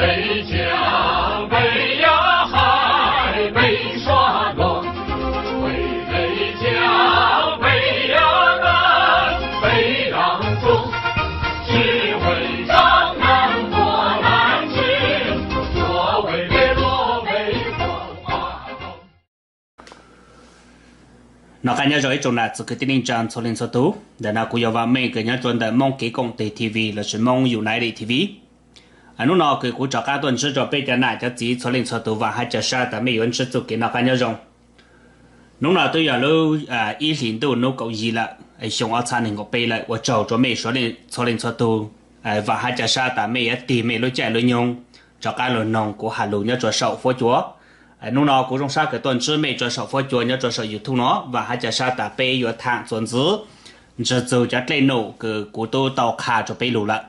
Noj qab nyob zoo ib tsoom nam txiv kwv tij neej tsa txhua leej txhua tus, ntawm no kuv yog Vam Meej kws nyob rua ntawm Moob Kev Koom Tes T V lossis Moob United T V. Hnub no kws kuv rov qab tuaj ntsib rua peb cov nam cov txiv txhua leej txhua tus, vaam hab ca sab tas mej yuav ntsib txuj kev noj qab nyob zoo. Hnub no twb yog lub ib hlis ntuj nub kaum yim lawm, xyoo ob txhab nees nkaum peb lawm, ua tsaug rua mej suav txhua leej txhua tus, vaam hab ca sab tas mej yuav tig mej lub caij lub nyoog rov qab lug noog kuv has lug nyob rua saum fuab cua. Hnub no kuv zoo sab kws tuaj ntsib mej rua saum fuab cua nyob rua saum YouTube no, vaam hab ca sab tas peb yuav thaam txuas ntxiv ntsib txug cov dlej num kws kuv tub tau qha rua peb lug lawm.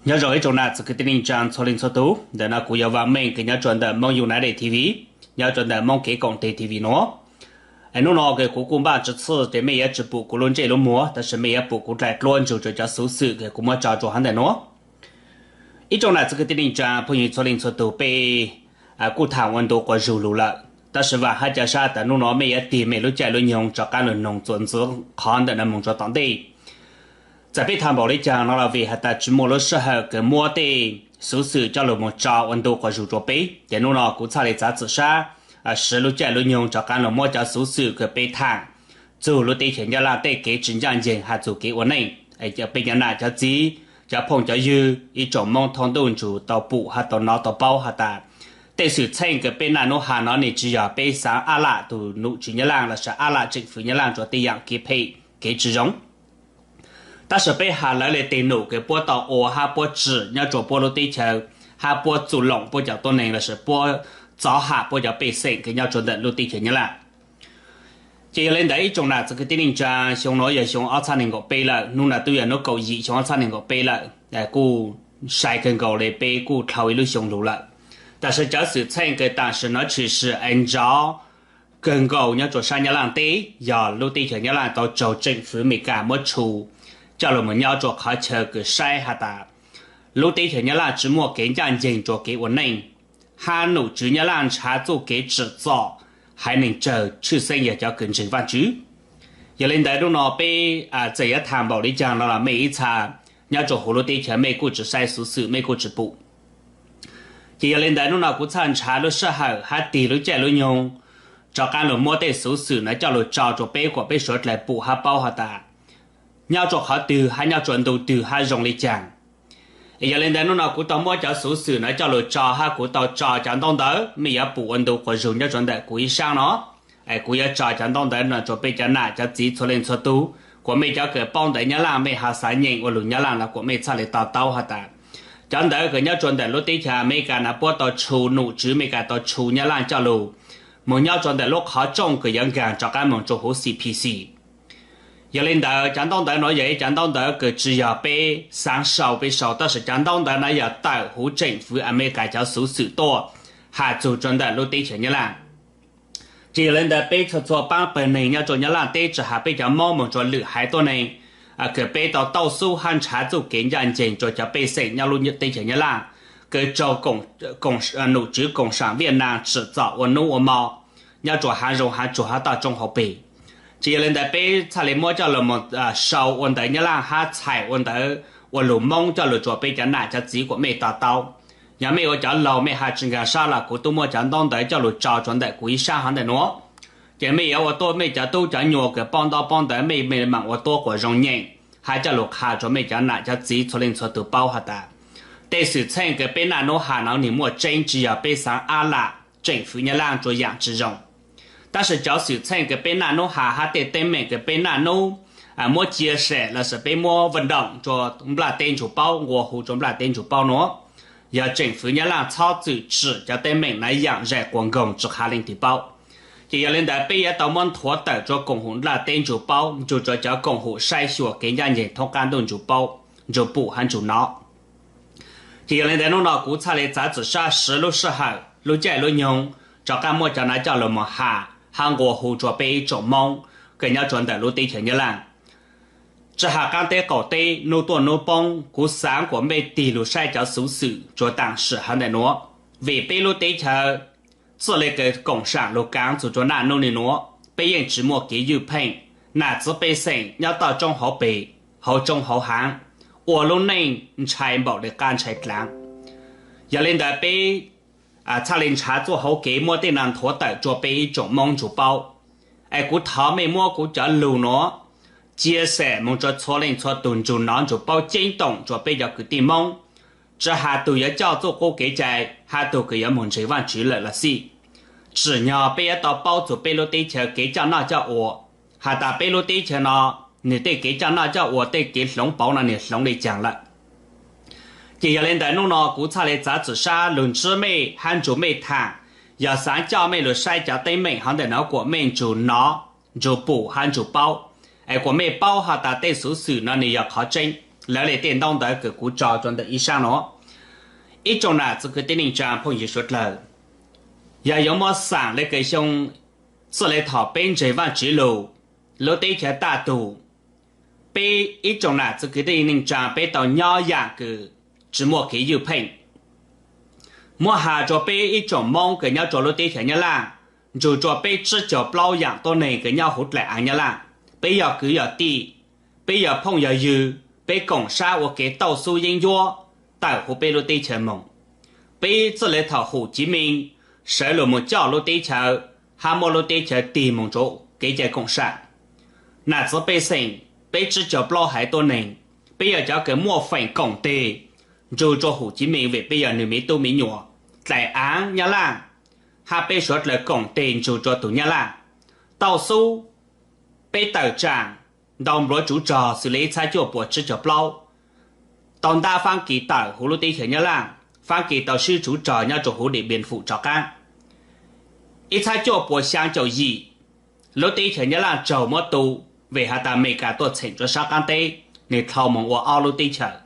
Nyob zoo ib tsoom nam txiv kwv tij neej tsa txhua leej txhua tus, ntawm no kuv yog Vam Meej kws nyob rua ntawm Moob United T V, nyob rua ntawm Moob Kev Koom Tes T V no. Hnub no kws kuv kuj npaj tsi txhij ces mej yuav tsi pum kuv lub ntsej lub muag, tab sis mej yuav pum kuv dlaim dluab ntsug rua cov xuv xwm kws kuv muab tso rua hab ntawm nuav. Ib tsoom nam txiv kwv tij neej tsa phooj ywg txhua leej txhua tus, peb kuj thaam ua ntu quas zug lug lawm, tab sis vaam hab ca sab tas hnub no mej yuav tig mej lub caij lub nyoog rov qab lug noog txuas ntxiv qhov ntawm no moog rua tom ntej. Txawm peb thaam npaum le caag no los vim has tas tsi muaj lub sij hawm kws muab tej xuv xwm coj lug moog tso ua ntu quas zug rua peb, ces hnub no kuv txhaj le txav txim sab siv lub caij lub nyoog rov qab lug muab cov xuv xwm kws peb thaam txug lub teb chaws Nyab Laj tej kev tsi ncaaj nceeg has txug kev ua neej, peb cov nam cov txiv, cov phooj cov ywg, ib tsoom Moob thoob ntuj ntsug tau pum hab tau nov tau paub has tas tej xwm txheej kws peb naj nub has no nwg tsi yog peb xaav ab lam tug num tswv Nyab Laj lossis ab lam tseem fwv Nyab Laj rua tej yaam kev phem kev tsi zoo. Tab sis peb has lawv le teg num kws puab tau ua hab puab tsim nyob rua puab lub teb chaws, hab puab txuj loom puab cov tuab neeg lossis puab txov ham puab cov pej xeem kws nyob rua ntawm lub teb chaws Nyab Laj. Ces yog le ntawd ib tsoom nam txiv kwv tij neej tsa, xyoo nuav yog xyoo ob txhab nees nkaum peb lawm, nub no twb yog nub kaum yim xyoo ob txhab nees nkaum peb lawm, kuj sai kawg nkaus le peb kuj dlhau ib lub xyoo lug lawm. Tab sis cov xwm txheej kws tam sim no tshwm sim es nrov kawg nkaus nyob rua sab Nyab Laj teb yog lub teb chaws Nyab Laj tau raug tseem fwv Amelikas muab tshu coj lug moog nyob rua qhov chaw kws saib has tas lub teb chaws Nyab Laj tsi muaj kev ncaaj nceeg rua kev ua neej, hab num tswv Nyab Laj nrhav txuj kev tsim txom haiv neeg tsawg tshwj xeeb yog cov kws ntseeg Vaajtswv. Yog le ntawd nub no peb txawm yuav thaam npaum le caag no los mej ib txha nyob rua huv lub teb chaws mej kuj tsi saib xuv xwm mej kuj tsi pum. Ces yog le ntawd nub no kuv txhaj nrhav lub sij hawm hab tig lub caij lub nyoog rov qab lug muab tej xuv xwm no coj lug tso rua peb kuas peb suav dlawg pum hab paub has tas nyob rua qhov twg hab nyob rua ntu twg hab zoo le caag. Es yog le ntawd nub no kuv tau muab cov xuv xwm no coj lug tso hab kuv tau tso cov ntaub ntawv, mej yuav pum ua ntu quas zug nyob rua ntawm kuv ib saab no. Es kuv yuav tso cov ntaub ntawv no rua peb cov nam cov txiv txhua leej txhua tug, kuas mej cov kws paub ntawv Nyab Laj mej ho xav nyeem ua lug Nyab Laj los kuas mej txhaj le to taub has tas cov ntawv kws nyob rua ntawm lub teb chaws Amelikas no puab tau tshu num tswv Amelikas tau tshu Nyab Laj coj lug moog nyob rua ntawm lub qhov rooj kws yuav nkaag rov qab moog rua huv C P C. Yog le ntawd cov ntaub ntawv no yog ib cov ntaub ntawv kws tsi yog peb xaav sau peb sau, tab sis cov ntaub ntawv no yog tawm huv tseem fwv Amelikas cov xuv xwm tuaj has txug rua ntawm lub teb chaws Nyab Laj. Ces yog le ntawd peb txhua txhua paab pawg neeg nyob rua Nyab Laj teb tsi has peb cov Moob moog rua lwm haiv tuab neeg, kws peb tau taub xub hab nrhav txuj kev ncaaj nceeg rua cov pej xeem nyob lub teb chaws Nyab Laj, kws raug num tswv koom saam Viaj Nam tsim txom ua nub ua mo nyob rua haav zoov haav tsuag hab toj roob hauv pes. Ces yog le ntawd peb txhaj le muab coj lug moog sau ua ntawv Nyab Laj hab txhais ua ntawv ua lug Moob coj lug rua peb cov nam cov txiv kuas mej to taub. Yog mej ua cov laug mej has tsi nkaag sab los kuv tub muab cov ntaub ntawv coj lug tso rua ntawm kuv ib saab hov ntawm nuav. Ces mej yuav ua tuab mej cov tub cov nyuas kws paub ntaub paub ntawv mej, mej maam ua tuab quas zoo nyeem hab coj lug qha rua mej cov nam cov txiv txhua leej txhua tug paub has tas tej xwm txheej kws peb naj nub has no nwg muaj tseeb, tsi yog peb xaav ab lam tseem fwv Nyab Laj rua yaam tsi zoo. Tab sis cov xwm txheej kws peb naj nub has hab tej teeb meem kws peb naj nub muab cia sem lossis peb muab va doom rua nplaj teb ntsug paub, nqua hu rua nplaj teb ntsug paub nuav, yog tseem fwv Nyab Laj txhob txwm tsim cov teeb meem no yaam zaim quas nkoog tsi qha leej twg paub. Ces yog le ntawd peb yuav tau muab nthuav tawm rua koom haum nplaj teb ntsug paub, nrug rua cov koom haum saib xyuas kev ncaaj nceeg thoob qab ntuj ntsug paub, ntsug pum hab ntsug nov. Ces yog le ntawd nub no kuv txhaj le txav txim sab siv lub sij hawm lub caij lub nyoog rov qab muab cov no coj lug moog has hab nqua hu rua peb ib tsoom Moob kws nyob rua ntawm lub teb chaws Nyab Laj. Tsi has qaab teb qaum teb, nub tuaj nub poob, kuv xaav kuas mej tig lug saib cov xuv xwm tsuas taam sim hov ntawm nuav, vim peb lub teb chaws txawj le kws koom saam lug kaav txug rua naj nub nwg nuav, peb yeej tsi muaj kev ywj pheej. Nam txiv pej xeem nyob toj roob hauv pes, hauv roob hauv haav, ua lub neej ntshai npaum le qaab ntshai dlaav. Yog le ntawd peb txhaj le nrhav txuj hauv kev muab tej no nthuav tawm rua peb ib tsoom Moob nrug paub. Es kuv thov mej muab kuv cov lug nuav cia xem moog rua txhua leej txhua tug nrug nov nrug paub ceeb toom rua peb cov kwv tij Moob, tsi has tug yuav coj txuj qub kev cai, has tug kws yuav moog ntseeg Vaajtswv lawm los xij. Tsim nyog peb yuav tau paub txug peb lub teb chaws kev coj noj coj ua, has tas peb lub teb chaws no nwg tej kev coj noj coj ua, tej kev hloov pauv no nwg hloov le caag lawm. Ces yog le ntawd nub no kuv txhaj le txav txim sab lug ntsib mej hab nrug mej thaam, yog xaav coj mej lug saib cov teeb meem hov ntawm no kuas mej nrug nov, nrug pum hab nrug paub, es kuas mej paub has tas tej xuv xwm no nwg yog qhov tseeb, lawv le tej ntaub ntawv kws kuv tso rua ntawm ib sab nuav. Ib tsoom nam txiv kwv tij neej tsaa phooj ywg suav dlawg, yog yuav muab xaam le kws xyoo txij le thaum peb ntseeg Vaajtswv lug, lub teb chaws taj tug, peb ib tsoom nam txiv kwv tij neej tsaa peb tau nyob yaam kws tsi muaj kev ywj pheej. Muab has rua peb ib tsoom Moob kws nyob rua lub teb chaws Nyab Laaj, nrug rua peb tsib caug plaub yaam tuab neeg kws nyob huv dlaim aav Nyab Laaj, peb yog kwv yog tij, peb yog phooj yog ywg, peb koom sab ua kev tauj xub yeeb ncuab tawm huv peb lub teb chaws moog. Peb txij le thaum Hum Civ Meej sawv lug moog coj lub teb chaws hab muab lub teb chaws tig moog rua kev cai koom sam, nam txiv pej xeem, peb tsib caug plaub haiv tuab neeg, peb yog cov kws muaj feem koom teg nrug rua Hum Civ Meej vim peb yog nwg miv tub miv nyuam. Dlaim aav Nyab Laaj hab peb suav dlawg koom teg nrug rua tug Nyab Laaj tauj xub. Peb tawm tsaam ntau npluav tsuv rog xws le ib txhab cuaj puas tsib caug plaub tau ntab Faab Kis tawm huv lub teb chaws Nyab Laaj, Faab Kis tau swb tsuv rog nyob rua huv Diam Npiam Fum rov qaab. Ib txhab cuaj puas xyaa caum yim, lub teb chaws Nyab Laaj raug muab tu vim has tas Amelikas tuaj txheem rua sab qaab teb, nwg dlhau moog ua ob lub teb chaws.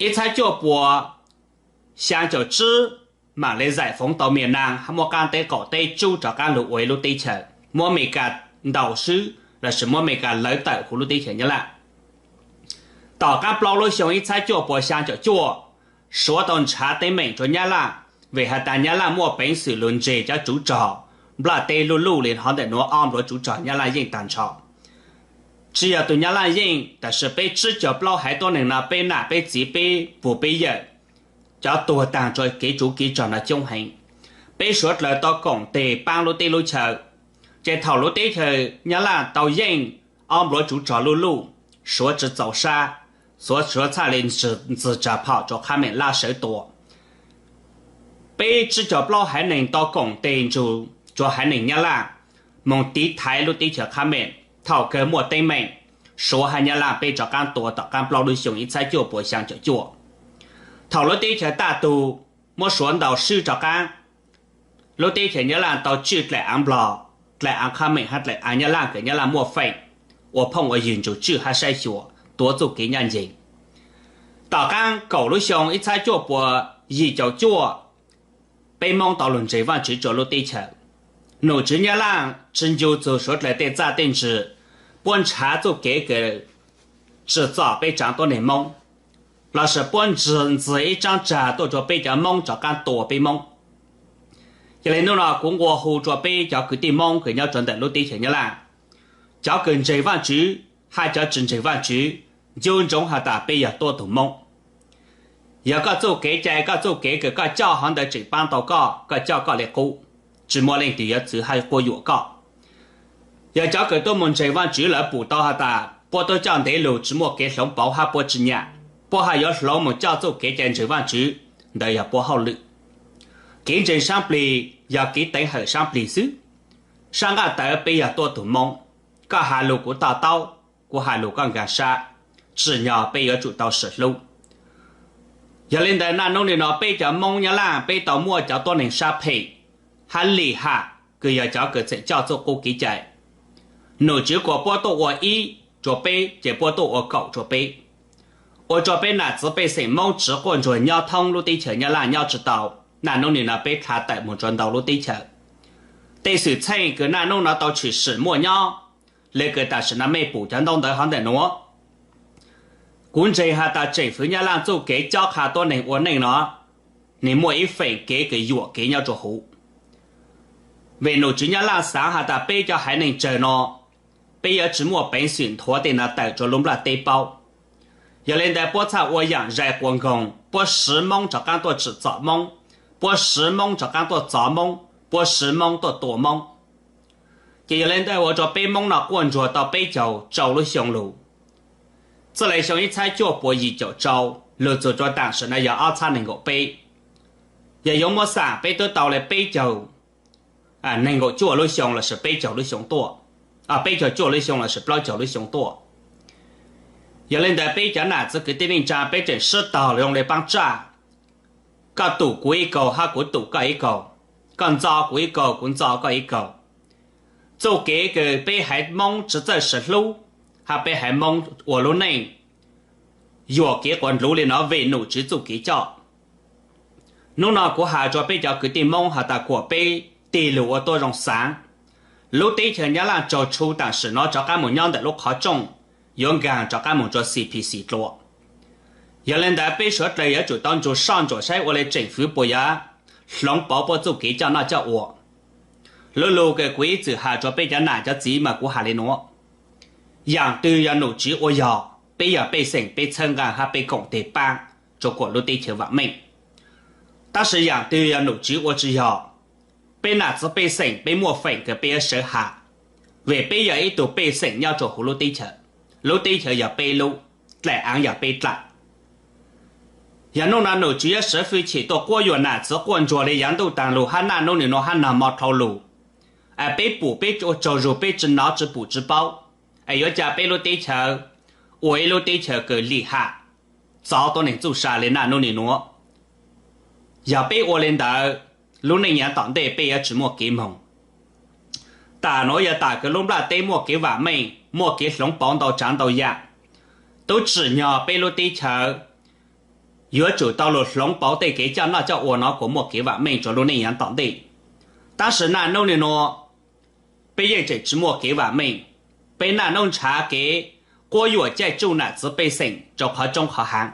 Ib txhab cuaj puas xyaa caum tsib, maam le zaim foov tau Miam Naaj hab muab qaab teb qaum teb tsub rov qaab lug ua ib lub teb chaws, muab Amelikas ntaus swb lossis muab Amelikas lawv tawm huv lub teb chaws Nyab Laaj. Tom qaab plaub lub xyoo ib txhab cuaj puas xyaa caum cuaj, Suav tau nrhav teeb meem rua Nyab Laaj vim has tas Nyab Laaj muaj peev xwm lug nres cov tsuv rog nplaj teb luj luj le hov ntawm nuav ob npluav tsuv rog Nyab Laaj yeej taag nrho. Tsi yog tug Nyab Laaj yeej, tab sis peb tsib caug plaub haiv tuab neeg no peb nam peb txiv peb puj peb yawm, cov tuag taag rua kev tsuv kev rog no coob heev. Peb suav dlawg tau koom teg paab lub teb lub chaw, ces thaum lub teb chaws Nyab Laaj tau yeej, ob npluav tsuv rog luj luj, Suav tsi txaus sab, Suav, Suav txhaj le ntxig tsag phom rua qhab meem lab sawv tua. Peb tsib caug plaub haiv neeg tau koom teg nrug rua haiv neeg Nyab Laaj moog tiv thaiv lub teb chaws qhab meem. Thaum kawg muaj teeb meem, Suav hab Nyab Laaj peb rov qaab tua tom qaab plaub lub xyoo ib txhab cuaj puas xyaa caum cuaj. Thaum lub teb chaws taj tug, muab Suav ntaus swb rov qaab, lub teb chaws Nyab Laaj tau tswj dlaim aav Nplog, dlaim aav qhab meem hab dlaim aav Nyab Laaj kws Nyab Laaj muaj feem ua phooj ua ywg nrug tswj hab saib xyuas tuav txuj kev ncaj nceeg. Tom qaab kaum lub xyoo ib txhab cuaj puas yim caum cuaj, peb Moob tau lug ntseeg Vaajtswv rua lub teb chaws. Nom tswv Nyab Laaj tsi ncu txug suav dlawg tej txaj tej ntsig, puab nrhav txuj kev kws tsim txom peb tsaav tuab neeg Moob, lossis puab ntxig ib tsaab tsag tuaj rua peb cov Moob rov qaab tua peb Moob. Yog le nub no kuv nqua hu rua peb cov kwv tij Moob kws nyob rua ntawm lub teb chaws Nyab Laaj, cov kws ntseeg Vaajtswv hab cov tsi ntseeg Vaajtswv, ncu ntsoov has tas peb yog tuab tug Moob. Yog koj txuj kev cai, koj txuj kev kws koj coj hov ntawd tseem paab tau koj, koj coj koj le qub, tsi muaj leej twg yuav txwv hab quab yuam koj. Yog cov kws tuaj moog ntseeg Vaajtswv lawv pum tau has tas puab tuaj coj ntev lug tsi muaj kev hloov pauv hab puab tsi nyam, puab hab yuav hloov moog coj txuj kev cai ntseeg Vaajtswv, ntawd yog puab hauj lwm. Kev ntseeg saab plig yog kev teev hawm saab plig xwb. Saab nqaj tawv peb yog tuab tug Moob, koj has lug kuv to taub, kuv has lug koj nkaag sab, tsim nyog peb yuav tsum tau sim hlub. Yog le ntawd naj nub le no peb cov Moob Nyab Laaj peb tau muaj cov tuab neeg sab phem hab lim ham kws yog cov kws txeem coj txuj qub kev cai. Nom tswv kuas puab tuaj ua ib rua peb ces puab tuaj ua kaum rua peb, ua rua peb nam txiv pej xeem Moob tsiv quaj ntsuag nyob thoob lub teb chaws Nyab Laaj nyob tsi tau. Naj nub le no peb dlha tawm moog rua ntau lub teb chaws. Tej xwm txheej kws naj nub no tau tshwm sim muaj nyob, le kws tam sim no mej pum cov ntaub ntawv hov ntawm nuav, Kuv ntseeg has tas tseem fwv Nyab Laj txuj kev cob qha tuab neeg ua neej no, nws muaj ib feem kev kws yuam kev nyob rua huv. Vim nom tswv Nyab Laj xaav has tas peb cov haiv neeg tsawg no, peb yuav tsi muaj peev xwm nthuav tej no tawm rua lub nplaj teb paub. Yog le ntawd puab txhaj ua yaam zais quas nkoog, puab siv Moob rov qaab tuaj tsim txom Moob, puab siv Moob rov qaab tuaj txov Moob, puab siv Moob tuaj tua Moob. Ces yog le ntawd ua rua peb Moob no quaj ntsuag tau peb caug rau lub xyoo lug. Txij le xyoo ib txhiab cuaj puas yim caum rau lug txug rua taam sim no yog ob txhiab nees nkaum peb, yog yuav muab xaam peb twb tau le peb caug, nees nkaum cuaj lub xyoo lossis peb caug lub xyoo tuaj, peb caug cuaj lub xyoo lossis plaub caug lub xyoo tuaj. Yog le ntawd peb cov nam txiv kwv tij neej tsaa peb tseem sib tog zoo le paab tsaj, koj tum kuv ib kaug hab kuv tum koj ib kaug, koj ntxo kuv ib kaug kuv ntxo koj ib kaug. Txuj kev kws peb haiv Moob tsi txawj sib hlub, hab peb haiv Moob ua lub neej yuam kev quas ntsuj li no vim nom tswv txuj kev coj. Nub no kuv has rua peb cov kwv tij Moob has tas kuam peb tig lug ua tuab zoo xaav. Lub teb chaws Nyab Laj raug tshu taam sim no rov qaab moog nyob ntawm lub qhov rooj, yuav nkaag rov qaab moog rua C P C dlua. Yog le ntawd peb suav dlawg yuav tsum tau nrug soj ntsuam saib ua le tseem fwv puas yuav hloov pauv puab txuj kev coj noj coj ua. Lub lug kws kuv ib txwm has rua peb cov nam cov txiv mas kuv has le nuav: yaam twg yog nom tswv ua yog, peb yog pej xeem peb txhawb nqaa hab peb koom tes paab rua kuam lub teb chaws vaam meej. Tab sis yaam twg yog nom tswv ua tsi yog, peb nam txiv pej xeem peb muaj feem kws peb yuav sawv has, vim peb yog ib tug pej xeem nyob rua huv lub teb chaws. Lub teb chaws yog peb lub, dlaim aav yog peb dlaim. Yog nub no nom tswv yuav sawv fwj chim tuaj quab yuam nam txiv quaj ntsuag le yav ntuj taag lug hab naj nub nwg nuav hab nag mo dlhau lug, es peb pum peb ua tsaug zug peb tsi nov tsi pum tsi paub, es yuav ca peb lub teb chaws ua ib lub teb chaws kws lim ham, txov tuab neeg txuj sa le naj nub nwg nuav. Yog peb ua le ntawd, lub neej yav tom ntej peb yuav tsi muaj kev moog. Tam nuav yog tam kws lub nplaj teb muaj kev vaam meej, muaj kev hloov pauv ntau tsaav ntau yaam, tub tsim nyog peb lub teb chaws yuav tsum tau lug hloov pauv tej kev coj noj coj ua no kuas muaj kev vaam meej rua lub neej yav tom ntej. Tab sis naj nub nwg nuav, peb yeej tseem tsi muaj kev vaam meej. Peb naj nub nrhav kev quab yuam caij tsuj nam txiv pej xeem rua qhov tsob qhov haav.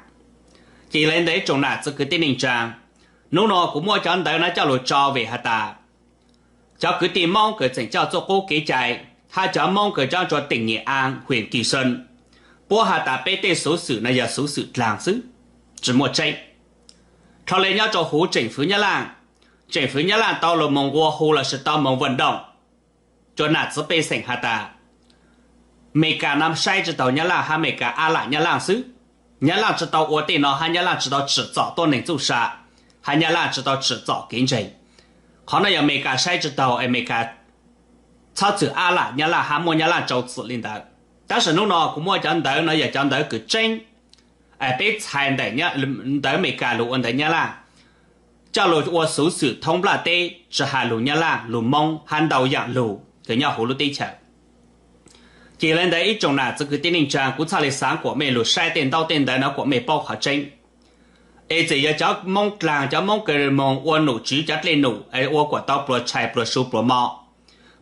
Ces le ntawd ib tsoom nam txiv kwv tij neej tsaa, nub nuav kuv muab cov ntawv no coj lug tso vim has tas cov kwv tij Moob kws tseem coj txuj qub kev cai, hab cov Moob kws nyob rua teem Nyem Aav, hwm Kis Xeeb, puab has tas peb tej xuv xwm no yog xuv xwm dlaag xwb, tsi muaj tseeb. Dlhau le nyob rua huv tseem fwv Nyab Laaj, tseem fwv Nyab Laaj tau lug moog nqua hu lossis tau moog voj ndooj rua nam txiv pej xeem has tas Amelikas no saib tsi taug Nyab Laaj hab Amelikas ab lam Nyab Laaj xwb. Nyab Laaj tsi tau ua tej no hab Nyab Laaj tsi tau tsim txom tuab neeg txuj sa, hab Nyab Laaj tsi tau tsim txom kev ntseeg. Qhov no yog Amelikas saib tsi taug, Amelikas txhob txwm ab lam Nyab Laaj hab muab Nyab Laaj rau txim li ntawd. Tab sis nub no kuv muab cov ntawv no yog cov ntawv kws tseeb, es peb txhais ntawm ntawv Amelikas lug ua ntawv Nyab Laaj coj lug ua xuv xwm thoob nplaj teb tsi has lug Nyab Laaj lug Moob hab ntau yaam lug kws nyob huv lub teb chaws. Ces le ntawd ib tsoom nam txiv kwv tij neej tsaa, kuv txhaj le xaav kuas mej lug saib tej ntaub tej ntawv no kuas mej paub qhov tseeb. Es txawm yog cov Moob dlaag, cov Moob kws moog ua nom tswv cov dlej num es ua kuas tau pluas tshais pluas su pluas mo,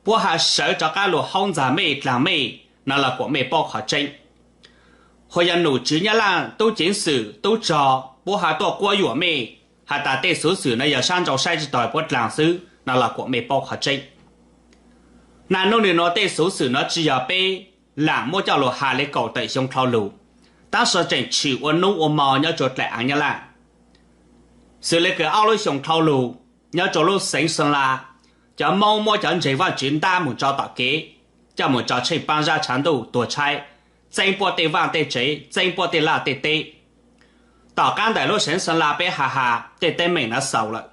puab has sawv rov qab lug haub ntxag mej dlaag mej no los kuas mej paub qhov tseeb. Ho yog nom tswv Nyab Laaj tub ceev xwm tub rog puab has tuaj quab yuam mej has tas tej xuv xwm no yog sab nrau saib tsi taug puab dlaag xwb no los kuas mej paub qhov tseeb. Naj nub nwg nuav tej xuv xwm no tsi yog peb laam muab coj lug has le kaum tawm xyoo dlhau lug, tab sis tseem tshwm ua nub ua mo nyob rua dlaim aav Nyab Laaj. Xws le kws ob lub xyoo dlhau lug, nyob rua lub xeev Xeeb Laj, cov Moob muab cov ntseeg Vaajtswv ntab moog tso tom kev, coj moog tso tsheej paab zab tshav ntuj tuag tshaib, txeeb puab tej vaaj tej tsev, txeeb puab tej laj tej teb. Tom qaab ntawm lub xeev Xeeb Laj peb has has tej teeb meem no xaus lawm.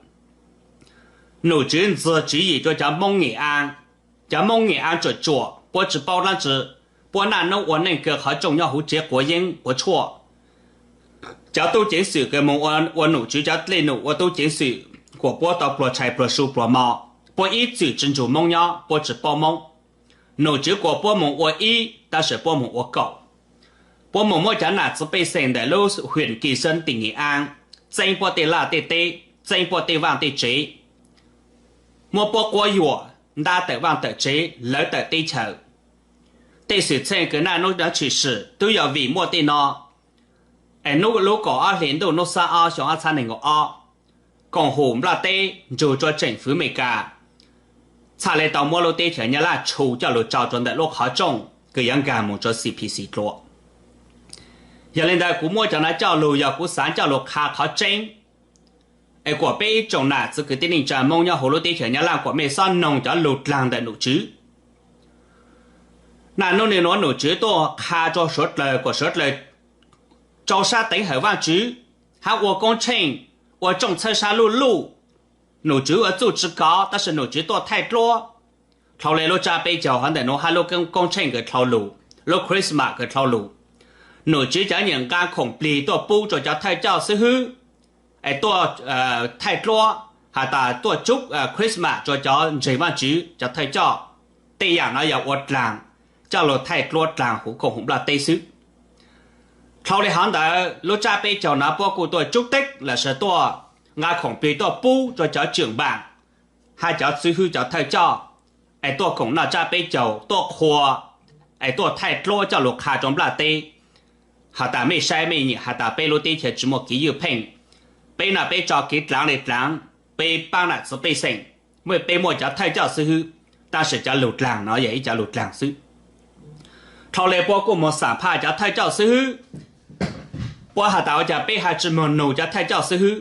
Nom tswv ntxig tswv yim rua cov Moob Nyem Aav, cov Moob Nyem Aav tsuam tsuam puab tsi paub dlaab tsi, puab naj nub ua neej kawg qhov rooj nyob huv tsev quav yeeb quav tshuaj. Cov tub ceev xwm kws moog ua nom tswv cov dlej num ua tub ceev xwm kuas puab tau pluas tshais pluas su pluas mo, puab ib txwm tsi nrug Moob nyob, puab tsi paub Moob. Nom tswv kuas puab moog ua ib, tab sis puab moog ua kaum. Puab moog muab cov nam txiv pej xeem ntawm lub hwm Kis Xeeb teem Nyem Aav, txeeb puab tej laj tej teb, txeeb puab tej vaaj tej tsev, muab puab quab yuam, ntab tawm vaaj tawm tsev, lawv tawm teb chaws. Tej xwm txheej kws naj nub nuav tshwm sim tub yog vim muaj tej no, Es hnub lub kaum ob hlis ntuj hnub xob ob xyoo ob txhiab nees nkaum ob, koom haum Nplog teb nrug rua tseem fwv Amelikas txhaj le tau muab lub teb chaws Nyab Laj tshu coj lug tsau rua ntawm lub qhov rooj kws yuav nkaag moog rua C P C dlua. Yog le ntawd kuv muab cov nuav coj lug yog kuv xaav coj lug qha qhov tseeb, es kuas peb ib tsoom nam txiv kwv tij neej tsaa Moob nyob huv lub teb chaws Nyab Laj kuas mej xob noog cov lug dlaag ntawm nom tswv. Naj nub nwg nuav nom tswv tuaj qha rua suav dlawg kuas suav dlawg rua sab teev hawm Vaajtswv hab ua koob tsheej, ua rooj txhawb sab luj luj. Nom tswv ua txuj tsi kov tab sis nom tswv tuaj thaij dluab. Dlhau le lub tsab peb caug hov ntawm nuav hab lub koob tsheej kws dlhau lug, lub Christmas kws dlhau lug, nom tswv cov nyam nqaa khoom plig tuaj pub rua cov thawj coj xib hwb, es tuaj thaij dluab has tas tuaj tsub Christmas rua cov ntseeg Vaajtswv cov thawj coj. Tej yaam nuav yog ua dlaag, coj lug thaij dluab dlaag huv koom haum Nplog teb xwb. Dlhau le hov ntawd lub tsab peb caug nuav puab kuj tuaj tsub teb lossis tuaj nqaa khoom plig tuaj pub rua cov tsoom npaam hab cov xib hwb cov thawj coj, es tuaj koom noj tsab peb caug tuaj qhuas, es tuaj thaij dluab coj lug qha rua Nplog teb has tas mej saib mej nyam has tas peb lub teb chaws tsi muaj kev ywj pheej, peb noj peb tso kev dlaav le dlaav, peb paab nam txiv pej xeem, peb muaj cov thawj coj xib hwb, tab sis cov lug dlaag nuav yog ib cov lug dlaag xwb. Dlhau le puab kuj moog xam phaj cov thawj coj xib hwb, puab has tas ua caag peb hab tsi moog nug cov thawj coj xib hwb,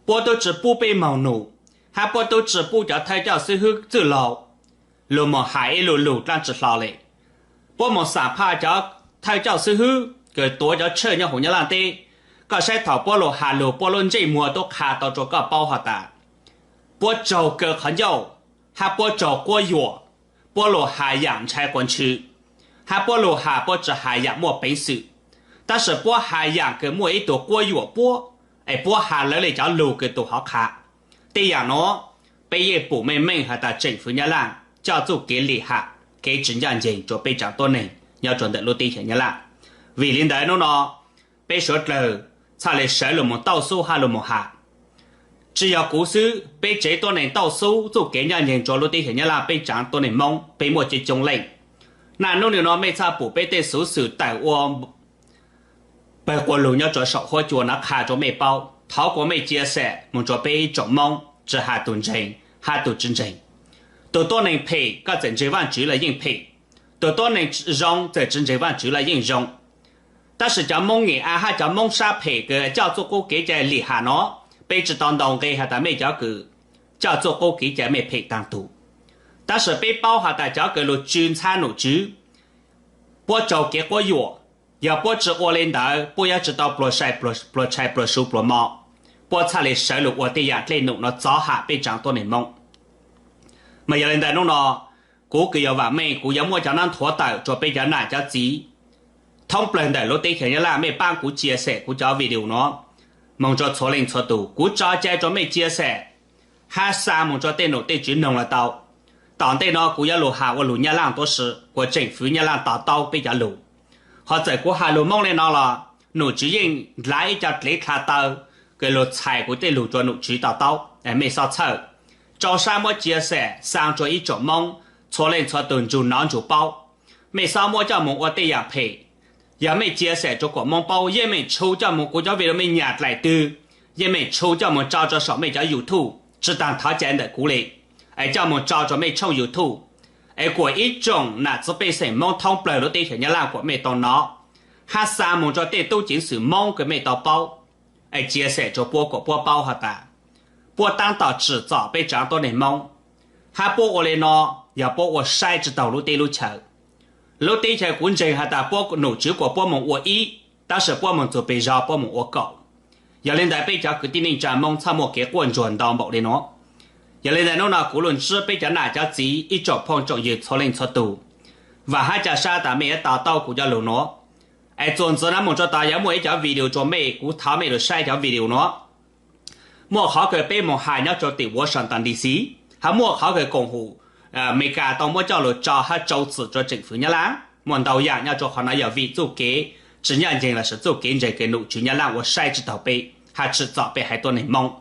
puab tub tsi pub peb moog nug, hab puab tub tsi pub cov thawj coj xib hwb txwj laug lug moog has ib lu lug dlaab tsi hlo le. Puab moog xam phaj cov thawj coj xib hwb kws tuav cov tshawj nyob huv Nyab Laj teb, koj saib thaum puab lug has lug puab lub ntsej muag tub qha tau rua koj paub has tas puab tsaug kaw qhov ncauj, hab puab tsaug quab yuam, puab lug has yaam ntshai quas ntshw, hab puab lug has puab tsi has yaam muaj peev xwm, tab sis puab has yaam kws muaj ib tug quab yuam puab, es puab has lawv le cov lug kws tug hov qha. Tej yaam nuav peb yeej pum meej meej has tas tseem fwv Nyab Laj coj txuj kev lim ham, kev tsi ncaaj nceeg rua peb tsaav tuab neeg nyob rua ntawm lub teb chaws Nyab Laj. Vim le ntawd nub nuav peb suav dlawg txhaj le sawv lug moog tauj xub hab lug moog has. Tsi yog kuv xwb, peb tsev tuab neeg tauj xub txuj kev ncaaj nceeg rua lub teb chaws Nyab Laj peb tsaav tuab neeg Moob peb muaj coob coob leej. Naj nub nwg nuav mej txhaj pum peb tej xuv xwm tawm ua pawg quas lug nyob rua saum huab cua nuav qha rua mej paub, thov kuas mej cia xem moog rua peb ib tsoom Moob tsi has tug ntseeg hab tug tsi ntseeg. Tug tuab neeg phem koj txawm ntseeg Vaajtswv los yeej phem, tug tuab neeg zoo txawm tsi ntseeg Vaajtswv los yeej zoo. Tab sis cov Moob Nyem Av hab cov Moob sab phem kws coj txuj qub kev cai lim ham nuav, peb tsi tau ntaus nqe has tas mej cov kws coj txuj qub kev cai mej phem taag tug. Tab sis peb paub has tas cov kws lug tsw ntxhab nom tswv, puab tsaug kev quab yuam, yog puab tsi ua le ntawd puab yuav tsi tau pluas sai pluas su pluas mo, puab txhaj le sawv lug ua tej yaam dlej num nuav txov ham peb tsaav tuab neeg Moob. Mas yog le ntawd nub nuav, kuv kws yog Vaam Meej kuv yuav muab cov nab nthuav tawm rua peb cov nam cov txiv thoob plawg ntawm lub teb chaws Nyab Laj mej paab kuv cia xem kuv cov video nuav moog rua txhua leej txhua tug. Kuv tso cai rua mej cia xem hab xa moog rua tej num tej tswv noog los tau. Tom ntej nuav kuv yuav lug has ua lug Nyab Laj tuab si kuas tseem fwv Nyab Laj to taub peb cov lug. Ho txawm kuv has lug Moob le nuav los nom tswv yeej ndlav ib co dlev dlha taw kws lug txhais kuv tej lug rua nom tswv to taub. Mej xob txhawj, rau sab muab cia xem xa rua ib tsoom Moob txhua leej txhua tug ntsug nov ntsug paub. Mej xob muab coj moog ua tej yaam phem. Yog mej cia xem rua kuas Moob paub, yeej meem tshu coj moog kuv cov video mej nyam dlaim twg, yeej meem tshu coj moog tso rua saum mej cov YouTube, tsi taag thov cai ntawm kuv le, es coj moog tso rua mej tshooj YouTube, es kuas ib tsoom nam txiv pej xeem Moob thoob plawg lub teb chaws Nyab Laj kuas mej tau nov, hab xa moog rua tej tub ceev xwm Moob kws mej tau paub, es cia xem rua puab kuas puab paub has tas puab taab tom tsim txom peb tsaav tuab neeg Moob, hab puab ua le nuav yog puab ua saib tsi taug lub teb lub chaw. Lub teb chaws kuv ntseeg has tas puab nom tswv kuas puab moog ua ib, tab sis puab moog txug peg zog puab moog ua kaum. Yog le ntawd peb cov kwv tij neej tsaa Moob txhaj muaj kev quaj ntsuag ntau npaum le nuav. Yog le ntawd nub nuav kuv lug ntsib peb cov nam cov txiv ib tsoom phooj tsoom ywg txhua leej txhua tug, vaam hab ca sab tas mej yuav to taub kuv cov lug nuav. Es txuas ntxiv nuav moog rua tod yuav muaj ib cov video rua mej, kuv thov mej lug saib cov video nuav. Muaj qhov kws peb moog has nyob rua tim Washington D C, hab muaj qhov kws koom haum Amelikas tau muab coj lug tso hab tsau txim rua tseem fwv Nyab Laj. Muaj ntau yaam nyob rua qhov nuav yog vim txuj kev tsi ncaaj nceeg lossis txuj kev ntseeg kws nom tswv Nyab Laj ua saib tsi taug peb hab tsim txom peb haiv tuab neeg Moob.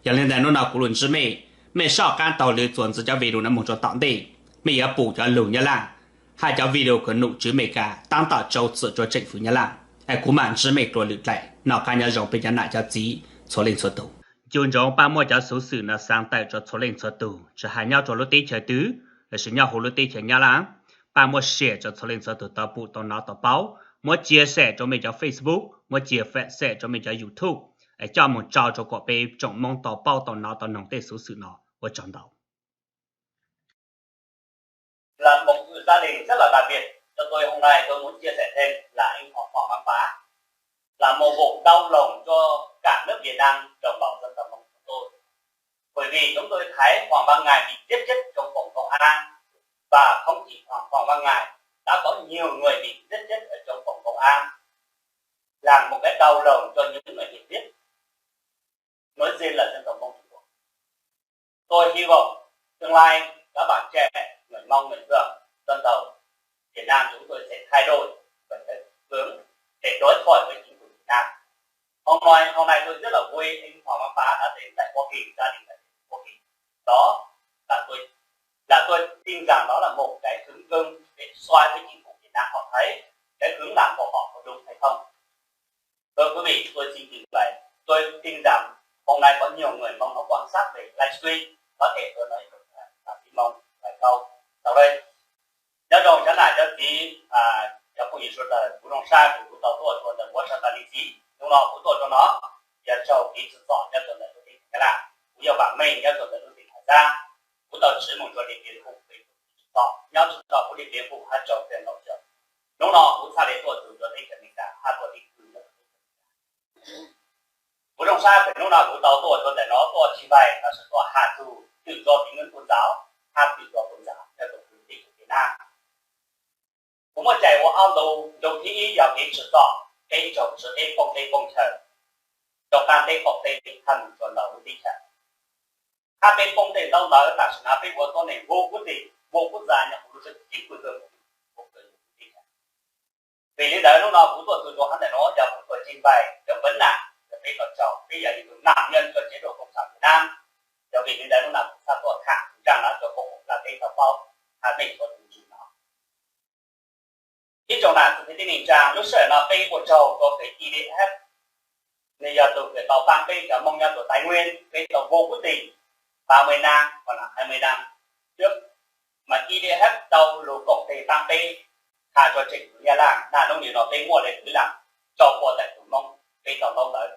Yog le ntawd nub nuav kuv lug ntsib mej, mej soj qaab taug lw txuas ntxiv cov video nuav moog rua tom ntej, mej yuav pum cov lug Nyab Laj hab cov video kws nom tswv Amelikas taab tom tsau txim rua tseem fwv Nyab Laj. Kuv mam ntsib mej dua lwm daim. Noj qab nyob zoo peb cov nam cov txiv txhua leej txhua tus. Ncu ntsoov Paj Muaj cov xuv xwm no xaa tawm rua txhua leej txhua tug, tsis has nyob rua lub teb chaws twg lossis nyob huv lub teb chaws Nyab Laj. Paj Muaj share rua txhua leej txhua tug tau pum tau nov tau paub, muab cia sem rua mej cov Facebook, muab cia sem rua mej cov YouTube, es coj moog tsau rua kuas peb tsoom Moob tau paub tau nov tau noog tej xuv xwm no. Ua tsaug ntau. Là một gia đình rất là đặc biệt cho tôi hôm nay tôi muốn chia sẻ thêm là anh họ Hoàng Văn Bá, là một vụ đau lòng cho cả nước Việt Nam, đồng bào dân tộc Mông chúng tôi. Bởi vì chúng tôi thấy Hoàng Văn Ngài bị giết chết trong phòng công an và không chỉ Hoàng, Hoàng Văn Ngài, đã có nhiều người bị giết chết ở trong phòng công an, là một cái đau lòng cho những người bị giết, nói riêng là dân tộc Mông chúng tôi. Tôi hy vọng tương lai các bạn trẻ người Mông, người Dao, dân tộc Việt Nam chúng tôi sẽ thay đổi về cái hướng để đối thoại với chính phủ Việt Nam. Hôm nay, hôm nay tôi rất là vui anh Hoàng Văn Bá đã đến tại Hoa Kỳ, gia đình đã đến Hoa Kỳ. Đó là tôi là tôi tin rằng đó là một cái tấm gương để soi với chính phủ Việt Nam họ thấy cái hướng làm của họ có đúng hay không. Thưa quý vị, tôi xin trình bày, tôi tin rằng hôm nay có nhiều người Mông nó quan sát về livestream, có thể tôi nói bằng tiếng Mông vài câu sau đây. Nyob zoo cov nam cov txiv, cov phooj ywg suav dlawg, kuv Zoo Sab kuv tau tuaj rua ntawm Washington D C, hnub no kuv tuaj rua no yog raug kev tsim txom nyob rua ntawm lub teb chaws Nyab Laj. Kuv yog Vam Meej nyob rua ntawm lub teb chaws Nyab Laj, kuv tau tsiv moog rua Lis Pias Lus Vus, tsim txom nyob rua kuv Lis Pias Lus Vus hab rua teb chaws Nyab Laj. Hnub no kuv txhaj le tuaj txug rua teb chaws Amelikas hab tuaj ib tug nyob rua teb chaws Amelikas. Kuv Zoo Sab, hnub no kuv tau tuaj rua ntawm no tuaj trình bày lossis tuaj has txug tự do tín ngưỡng tôn giáo hab tự do tôn giáo nyob rua kuv teb chaws Việt Nam. Kuv muaj cai ua ob ntu, ntu thib ib yog kev tsim txom peb raug tsiv teb poob teb poob chaw, rau qaab teb qaum teb hab moog rua ntau lub teb chaws. Hab peb poob tej ntaub ntawv, tam sim no peb ua tuab neeg vô quốc tịch, vô quốc gia nyob huv lub teb chaws Việt Nam. Vim li ntawd hnub no kuv tuaj txug rua hab ntawm no yog kuv tuaj trình bày cov vấn nạn yog peb tau raug, peb yog ib tug nạn nhân cho chế độ cộng sản Việt Nam. Yog vim li ntawd hnub no kuv txhaj tuaj tham txug nraag no rua kuv laj teb tau paub hab mej txhua tus ntsib no. Ib tsoom nam txiv kwv tij neej tsaa, lub sij hawm no peb ua tsaug rua kws E D F, nwg yog tug kws tau paab peb cov Moob nyob rua Tây Nguyên, peb tau vô quốc tịch ba mươi năm hoặc là hai mươi năm trước, mà E D F tau lug koom tes paab peb, has rua tseem tug Nyab Laj, naj nub nwg no peb muaj le kwv lam rau pua tawm tug Moob peb tau ntaub ntawv.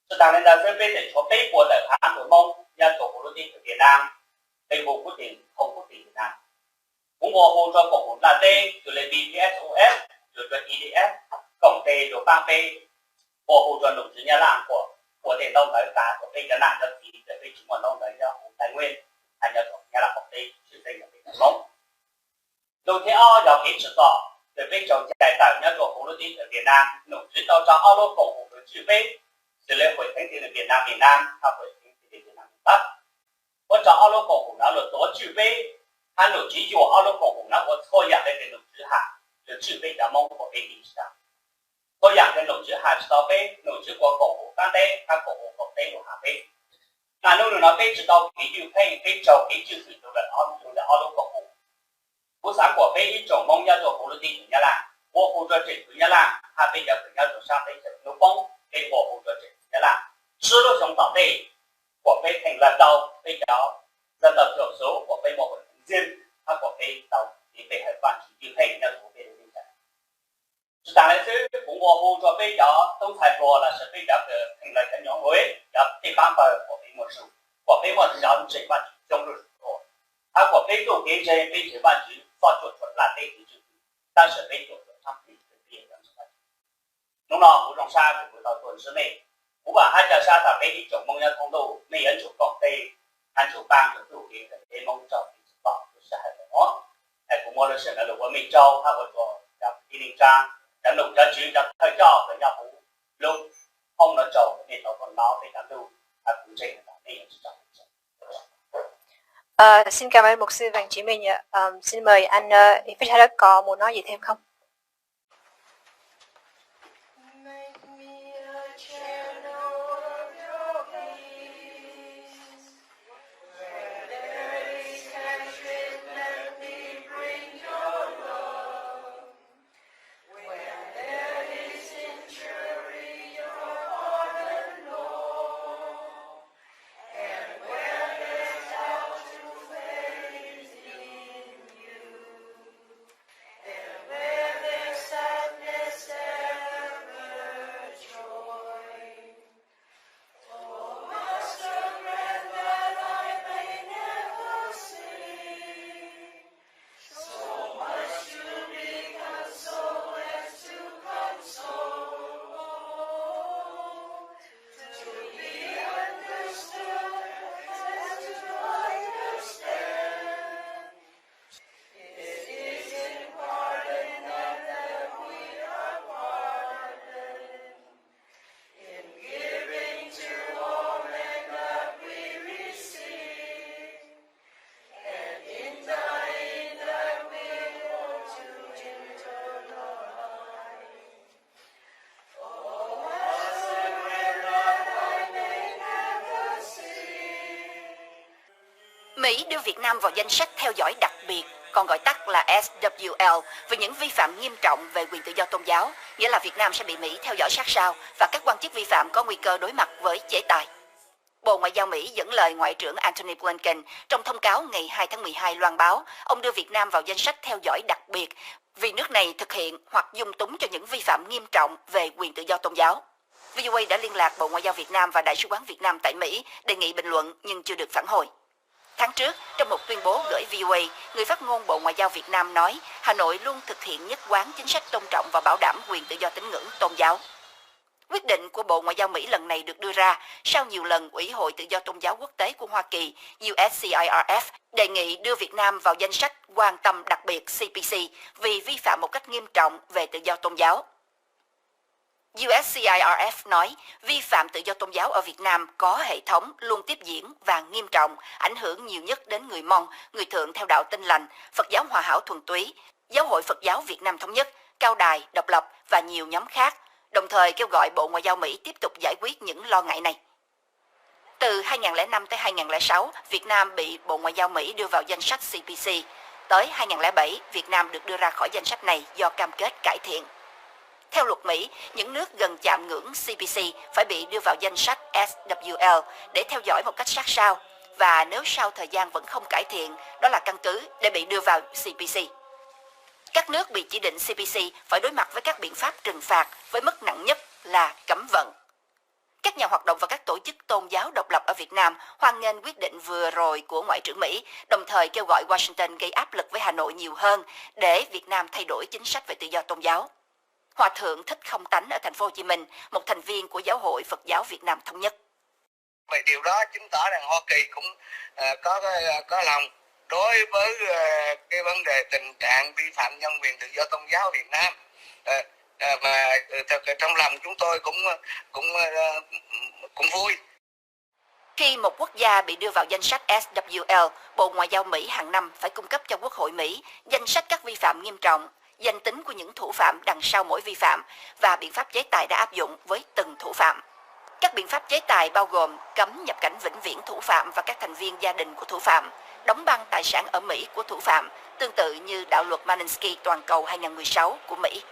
Tsi taag le ntawd xwb, peb tseem tshuav peb puas tawm phaav tug Moob nyob rua huv lub teb chaws Việt Nam, peb vô quốc tịch, không quốc tịch Việt Nam. Kuv nqua hu rua koom haum nplaj teb, txug le V P S O S, txug rua E D F, koom tes lug paab peb, nqua hu rua nom tswv Nyab Laj kuas ua tej ntaub ntawv tas kuas peb cov nam cov txiv kws peb tsi muaj ntaub ntawv nyob huv Tây Nguyên, has nyob rua Nyab Laj koom teb, tsi txeeb yog peb cov Moob. Ntu thib ob yog kev tsim txom kws peb raug cai tawm nyob rua huv lub teb chaws Việt Nam, nom tswv tau tso ob lub koom haum kws tswj peb, xws le Hội Thánh Tin Lành Việt Nam Việt Nam hab Hội Thánh Tin Lành Việt Nam miền Bắc. Muab tso ob lub koom haum no lug tuav tswj peb, hab nom tswv yuam ob lub koom haum no ua txhua yaam le kws nom tswv has, lug tswj peb cov Moob kuas peb dim tsi tas. Txhua yaam kws nom tswv has tsi tau peb, nom tswv kuas koom haum qaab teb hab koom haum koom teb lug has peb. Naj nub nwg no peb tsi tau kev ywj pheej, peb raug kev tswj xwm rua lawm ob, rua lawm ob lub koom haum. Kuv xaav kuas peb ib tsoom Moob nyob rua huv lub teb chaws Nyab Laj, nqua hu rua tseem tug Nyab Laj, hab peb cov kws nyob rua saab teb chaws Nub Poob, peb nqua hu rua tseem tug Nyab Laj, sib lub xyoo tom ntej kuas peb theej lawm tau peb cov dân tộc thiểu số kuas peb muaj ua ntxiv, hab kuas peb tau kev pe hawm Vaajtswv ywj pheej nyob rua peb lub teb chaws. Tsi taag le xwb, kuv nqua hu rua peb cov tub ntxhais hluas lossis peb cov kws theej lawm cov nyuj nqis, cov tej paab pawg kuas peb muaj zug, kuas peb muaj cov ntseeg Vaajtswv coob lug zug dlua, hab kuas peb txuj kev ntseeg, peb ntseeg Vaajtswv txhob cuam tshuam nplaj teb tug tswj hwm, tab sis peb cuam tshuam txhab plig kws peb yog cov ntseeg Vaajtswv. Nub no kuv Zoo Sab kws kuv tau tuaj ntsib mej, kuv vaam hab ca sab tas peb ib tsoom Moob nyob thoob ntuj, mej yuav tsum koom tes, hab tsum paab rua txuj kev kws peb Moob raug kev tsim txom lub sij hawm nuav. Es kuv muab lub sij hawm no lug ua mej tsaug hab ua tsaug cov kwv tij neej tsaa, cov nom cov tswv, cov thawj coj kws nyob huv lub thoob no rua mej tau tuaj nov peb cov lug, hab kuv ntseeg tas mej yuav tsi tso Ờ, xin cảm ơn mục sư Vàng Chí Minh ạ. Ờm, xin mời anh, ờ, Ifit Hadak có muốn nói gì thêm không? Mỹ đưa Việt Nam vào danh sách theo dõi đặc biệt, còn gọi tắt là S W L, vì những vi phạm nghiêm trọng về quyền tự do tôn giáo, nghĩa là Việt Nam sẽ bị Mỹ theo dõi sát sao và các quan chức vi phạm có nguy cơ đối mặt với chế tài. Bộ Ngoại giao Mỹ dẫn lời Ngoại trưởng Antony Blinken trong thông cáo ngày hai tháng mười hai loan báo ông đưa Việt Nam vào danh sách theo dõi đặc biệt vì nước này thực hiện hoặc dung túng cho những vi phạm nghiêm trọng về quyền tự do tôn giáo. V O A đã liên lạc Bộ Ngoại giao Việt Nam và Đại sứ quán Việt Nam tại Mỹ đề nghị bình luận nhưng chưa được phản hồi. Tháng trước, trong một tuyên bố gửi V O A, người phát ngôn Bộ Ngoại giao Việt Nam nói Hà Nội luôn thực hiện nhất quán chính sách tôn trọng và bảo đảm quyền tự do tín ngưỡng tôn giáo. Quyết định của Bộ Ngoại giao Mỹ lần này được đưa ra sau nhiều lần Ủy hội Tự do Tôn giáo Quốc tế của Hoa Kỳ, U S C I R F, đề nghị đưa Việt Nam vào danh sách quan tâm đặc biệt C P C vì vi phạm một cách nghiêm trọng về tự do tôn giáo. U S C I R F nói vi phạm tự do tôn giáo ở Việt Nam có hệ thống, luôn tiếp diễn và nghiêm trọng, ảnh hưởng nhiều nhất đến người Mông, người Thượng theo đạo Tin Lành, Phật giáo Hòa Hảo thuần túy, Giáo hội Phật giáo Việt Nam Thống nhất, Cao đài độc lập và nhiều nhóm khác, đồng thời kêu gọi Bộ Ngoại giao Mỹ tiếp tục giải quyết những lo ngại này. Từ hai nghìn lẻ năm tới hai nghìn lẻ sáu, Việt Nam bị Bộ Ngoại giao Mỹ đưa vào danh sách C P C. Tới hai nghìn lẻ bảy, Việt Nam được đưa ra khỏi danh sách này do cam kết cải thiện. Theo luật Mỹ, những nước gần chạm ngưỡng C P C phải bị đưa vào danh sách S W L để theo dõi một cách sát sao, và nếu sau thời gian vẫn không cải thiện, đó là căn cứ để bị đưa vào C P C. Các nước bị chỉ định C P C phải đối mặt với các biện pháp trừng phạt với mức nặng nhất là cấm vận. Các nhà hoạt động và các tổ chức tôn giáo độc lập ở Việt Nam hoan nghênh quyết định vừa rồi của Ngoại trưởng Mỹ, đồng thời kêu gọi Washington gây áp lực với Hà Nội nhiều hơn để Việt Nam thay đổi chính sách về tự do tôn giáo. Hòa thượng Thích Không Tánh ở thành phố Hồ Chí Minh, một thành viên của Giáo hội Phật giáo Việt Nam Thống nhất. Vậy điều đó chứng tỏ rằng Hoa Kỳ cũng ờ, có có lòng đối với ờ, cái vấn đề tình trạng vi phạm nhân quyền tự do tôn giáo ở Việt Nam. Ờ, ờ, mà ờ, thật trong lòng chúng tôi cũng cũng ờ, cũng vui. Khi một quốc gia bị đưa vào danh sách S W L, Bộ Ngoại giao Mỹ hàng năm phải cung cấp cho Quốc hội Mỹ danh sách các vi phạm nghiêm trọng, danh tính của những thủ phạm đằng sau mỗi vi phạm và biện pháp chế tài đã áp dụng với từng thủ phạm. Các biện pháp chế tài bao gồm cấm nhập cảnh vĩnh viễn thủ phạm và các thành viên gia đình của thủ phạm, đóng băng tài sản ở Mỹ của thủ phạm, tương tự như đạo luật Magnitsky toàn cầu hai nghìn mười sáu của Mỹ.